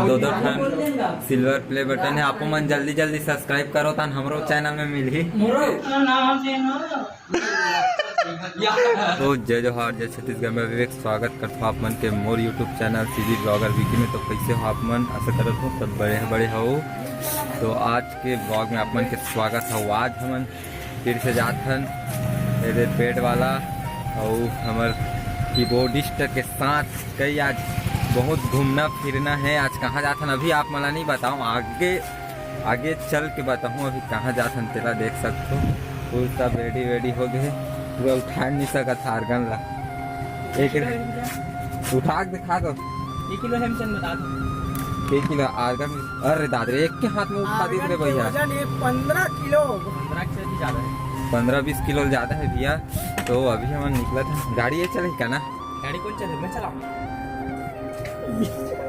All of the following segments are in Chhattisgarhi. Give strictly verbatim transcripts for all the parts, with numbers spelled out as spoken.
दो दो ठन silver play button है, आपो मन जल्दी जल्दी subscribe करो, तान हमरो channel में मिलही। तो जय जोहार, जय छत्तीसगढ़ में अभी एक स्वागत करता हूँ आप मन के मोर YouTube channel CG blogger Vicky में। तो कैसे हो आप मन? आशा करत हूँ सब बड़े बड़े हो। तो आज के vlog में आप मन के स्वागत है। आज हमन फिर से जात हन एदे पेट वाला अउ हमर keyboardist के साथ। कई आज बहुत घूमना फिरना है। आज कहाँ जात हन अभी आप मन ला नहीं बताऊँ, आगे आगे चल के बताऊँ अभी कहाँ जात हन, तेला देख सकथो। फूल सब ready वेडी हो गए, पूरा उठा नहीं सकत organ ला। एक उठा के दिखा दो। एक किलो हेमचंद बता दो। एक किलो organ, अरे दादा रे, एक के हाथ में उठा दे रे भैया। वजन ये पन्द्रह किलो। पन्द्रह किलो भी ज्यादा है। पन्द्रह बीस किलो ज्यादा है भैया। तो अभी हमन निकलत हन, गाड़ी ये चले का ना? गाड़ी कौन चले? मैं चलाऊँ।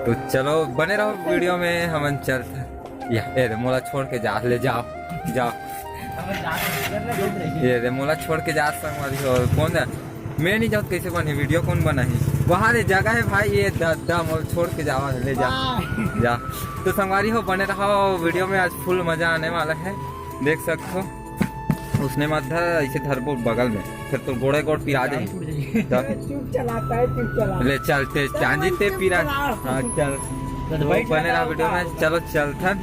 तो चलो बने रहो video में, हमन चलत हन। या, ए रे, मोला छोड़ के जा, ले जाओ, जाओ। ये रे, मोला छोड़ के जा, संगवारी हो। कौन है? मैं नहीं जाऊँ, कैसे बने video, कौन बनाही? वहाँ रे जगह है भाई, ये दद्दा मोला छोड़ के जावा, ले जा, जा। तो संगवारी हो, बने रहो video में, आज full मजा आने वाला है, देख सकते हो। उसने मत धर, ऐसे धरबो बगल में, फिर तो गोड़े गोड़ पिरा जाही। चुप चलाता है, चुप चला। ले चल, ते चांदी ते पिरा। हाँ, चल। तो बने रहा video में। चलो चलथन।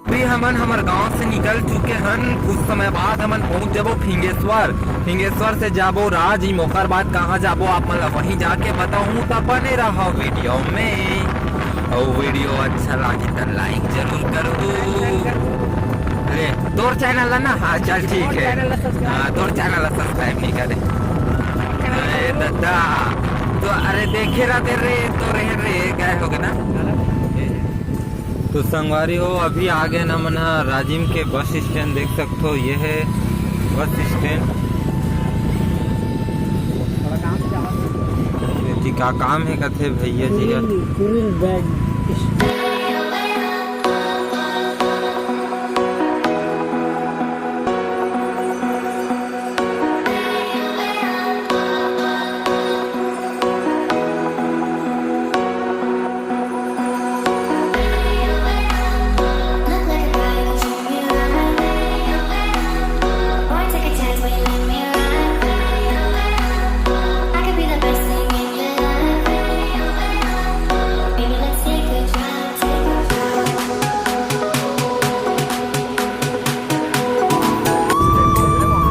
अभी हमन हमर गांव से निकल चुके हन। कुछ समय बाद हमन पहुंच जाबो फिंगेश्वर। फिंगेश्वर से जाबो राजिम, ओकर बाद कहाँ जाबो आप मन ला वहीं जाके बताऊँ, त बने रहो video में। अउ video अच्छा लागी त like जरूर करहू। ले, तोर channel ला ना? हाँ, चल ठीक है। हाँ, तोर channel ला subscribe नहीं करे। अरे दादा, तो अरे देखे रहते रे, तो रहे रे, गए होगे ना? तो संगवारी हो, अभी आ गए ना मन ह राजिम के bus stand, देख सकथो, ये है bus stand। ये जी का काम है कथे भैया जी ह। Kuril, Kuril bag।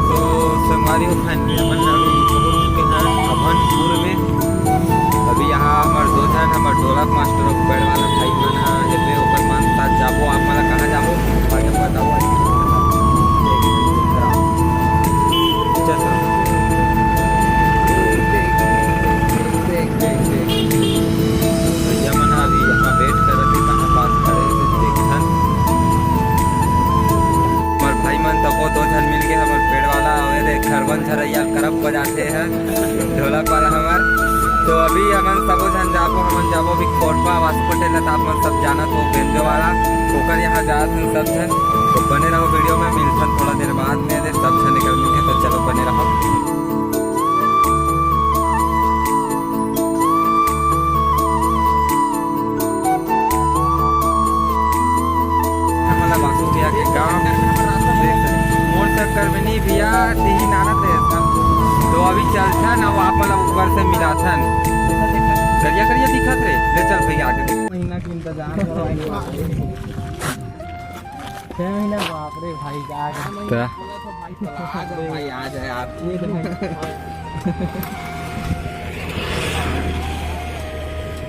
तो संगवारी हो, finally हमन अभी पहुंच चुके हैं अभनपुर में। अभी यहाँ हमर दो झन, हमर ढोलक master अउ band वाला भाई मन ह हेबे, ओकर मन साथ जाबो। आप मन ला कहाँ जाबो, आगे बताओ। चल, चल। देख, देख, देख। भैया मन अभी यहाँ wait करत हे, कहाँ पास खड़े हे, देखथन। हमर भाई मन तको दो झन मिल के हमर पेड़ वाला, अउ ये देख, खरबन झरैया करब बजाते हैं, ढोलक वाला हमर। तो अभी हमन सबो झन जाबो, हमन जाबो अभी खोरपा वासु पटेल, त आप मन सब जानत हो, बेंजो वाला, ओकर यहाँ जात हन सब झन। तो बने रहो video में, मिलथन थोड़ा देर बाद में, दे सब झन एकर मिलके, तो चलो बने रहो। हमला वासु भैया के गांव देख सकते। मोर चक्कर में नहीं भैया, तिही नाना थे। तो अभी चलथन, अब आप मतलब ऊपर से मिलाथन। करिया करिया दिखत रे, ले चल भैया आगे देख। महीना के इंतजाम। छह महीना, बाप रे भाई, आ गए। तो भाई, आ जाए आप। ये तो भाई।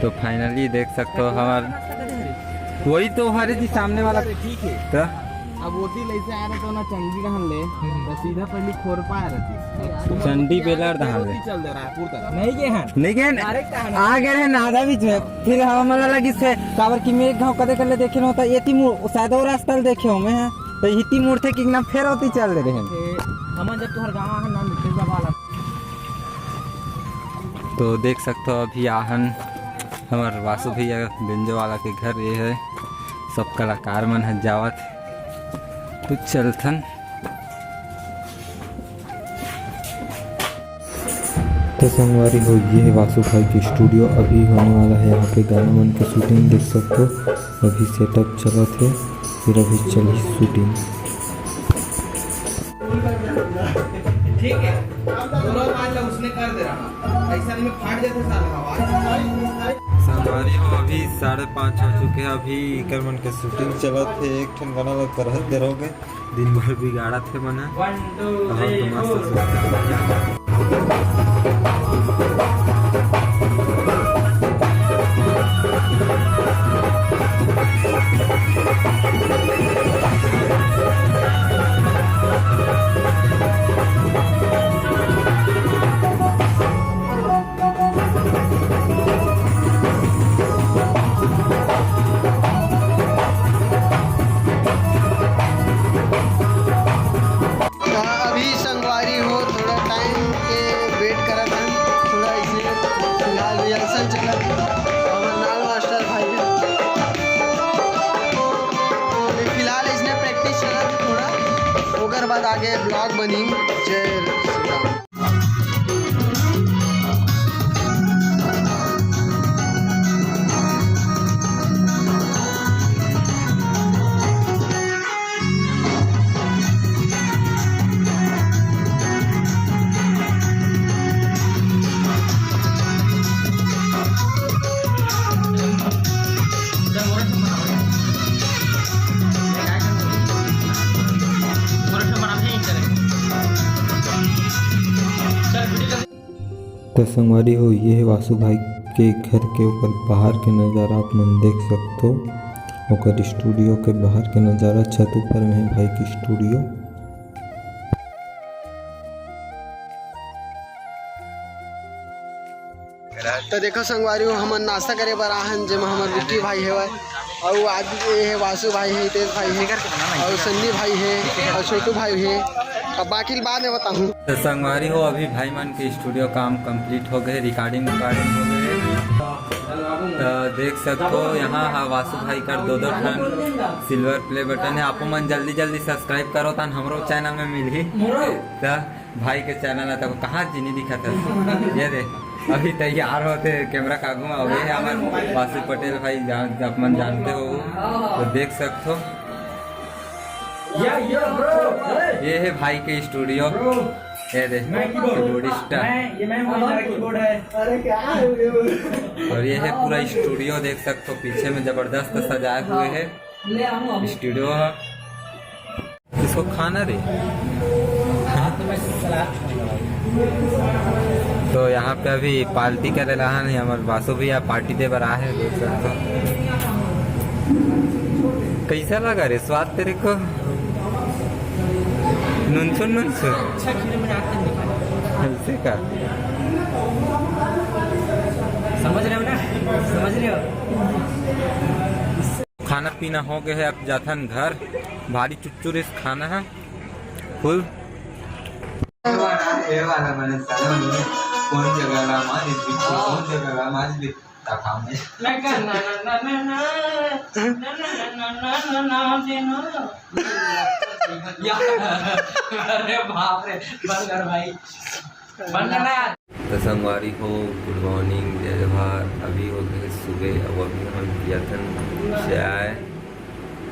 तो finally देख सकते हो हमार, वही तो हरे जी सामने वाला। अरे ठीक है। तो अब वो दिल ऐसे आ रहा तो ना चंडी रहन ले, तो सीधा पहली खोरपा रहती। चंडी बेलर दहान ले। चल दे रायपुर तक। नहीं गए हैं। नहीं गए हैं। आ गए हैं ना आधा बीच में। फिर हमला लगिस हे, काबर कि मैं एक घाव कदे कर ले देखे न होता, एती मुड़, शायद और रास्ता ले देखे हो मैं, तो इती मुड़ थे कि ना फेर होती चल दे रहे हैं। हमन जब तोहर गाँव आ ना मिलते जब वाला। तो देख सकते हो अभी आहन हमर वासु भैया बेंजो वाला के घर, ये है सब कलाकार मन ह जावत। तो चलथन। तो संगवारी हो, ये है वासु भाई के स्टूडियो। अभी होने वाला है यहाँ पे गाना मन के शूटिंग, देख सकते हो। अभी सेटअप चलत है, फिर अभी चली शूटिंग। ठीक है, दोनों मान लो, उसने कर दे रहा, ऐसा नहीं में फाट जाते साला आवाज। संगवारी हो, अभी साढ़े पाँच हो चुके हैं। अभी एकर मन के शूटिंग चलत है। एक ठन गाना लग कर हद दे रहोगे। दिन भर बिगाड़त हे मन ह। One, two, अब हम तो three, मस्त four। सुस्त बढ़िया। अभी संगवारी हो, थोड़ा टाइम के वेट करत हन, थोड़ा इसने फिलहाल रिहर्सल चलत, हमर नाल मास्टर भाई है। अभी फिलहाल इसने प्रैक्टिस चलत थोड़ा, ओकर बाद आगे ब्लॉग बनी। जय श्री राम। तो संगवारी हो, ये है वासु भाई के घर के ऊपर बाहर के नज़ारा आप मन देख सकते हो। ओकर स्टूडियो के बाहर के नज़ारा, छत ऊपर में है भाई की स्टूडियो। तो देखो संगवारी हो, हमन नाश्ता करे बर आहन, जेमा हमर विक्की भाई हेवय, अउ आज ये है वासु भाई है, हितेश भाई है, अउ सन्नी भाई है, अउ छोटू भाई है। अब बाकी बाद में बताहूँ। तो संगवारी हो, अभी भाई मन के स्टूडियो काम कंप्लीट हो गए, रिकॉर्डिंग रिकॉर्डिंग हो गए। तो देख सकते हो, यहाँ हा वासु भाई कर दो दो ठन सिल्वर प्ले बटन है। आपो मन जल्दी जल्दी सब्सक्राइब करो, तन हमरो चैनल में मिलही। तो भाई के चैनल है, तब कहाँ जी नहीं दिखत है। ये दे, अभी तैयार होते कैमरा का आगू में। अभी है हमारे वासु पटेल भाई, जान, आप मन जानते हो, तो देख सकते हो। ये है भाई के स्टूडियो। ये दे, मैं कीबोर्ड। कीबोर्डिस्ट। मैं, ये मैं, मेरा कीबोर्ड है। अरे क्या है ये? और ये है पूरा स्टूडियो, देख सकते हो पीछे में जबरदस्त सजाए हुए है। ले आऊँ अभी। स्टूडियो है। इसको खाना रे। तो यहाँ पे अभी पार्टी करे रहा नहीं, हमारे वासु भैया पार्टी दे बर आए हैं, देख सकते हो। कैसा लगा रे स्वाद तेरे को? नुनसुन नुनसुन। अच्छा खीर में आते नहीं। ऐसे का? समझ रहे हो ना? समझ रहे हो? खाना पीना हो गए है, अब जाथन घर। भारी चुरचुर इस खाना है फुल। ये वाला मैंने साला मैंने कौन जगह ला मार इस बीच में, कौन जगह ला मार इस बीच का काम है। मैं कर ना, ना, ना, ना, ना, ना, ना, ना, ना, ना, ना, ना, ना, ना, ना। या, अरे बाप रे, बंद कर भाई, बंद कर ना यार। तो संगवारी हो, गुड मॉर्निंग, जय जोहार। अभी हो गए सुबह, अब अभी हम पियथन चाय,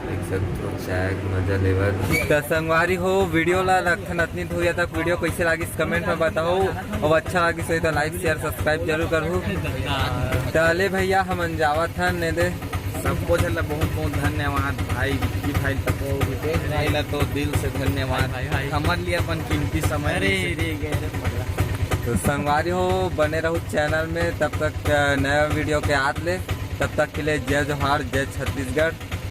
देख सकते हो चाय के मजा लेवत। तो संगवारी हो, वीडियो ला रखथन अतनी दूरिया तक। वीडियो कैसे लागिस कमेंट में बताओ, और अच्छा लागिस होही तो लाइक शेयर सब्सक्राइब जरूर करहू। तो ले भैया, हमन जावत हन, ने दे। सबको झन ला बहुत बहुत धन्यवाद भाई, विक्की भाई तको, हितेश भाई ला तो दिल से धन्यवाद। भाई, भाई, भाई। हमर लिए अपन कीमती समय अरे, दे से। रे, गए रे, पगला। तो संगवारी हो, बने रहू चैनल में, तब तक, अ, नया वीडियो के आत ले, तब तक के लिए जय जोहार, जय छत्तीसगढ़।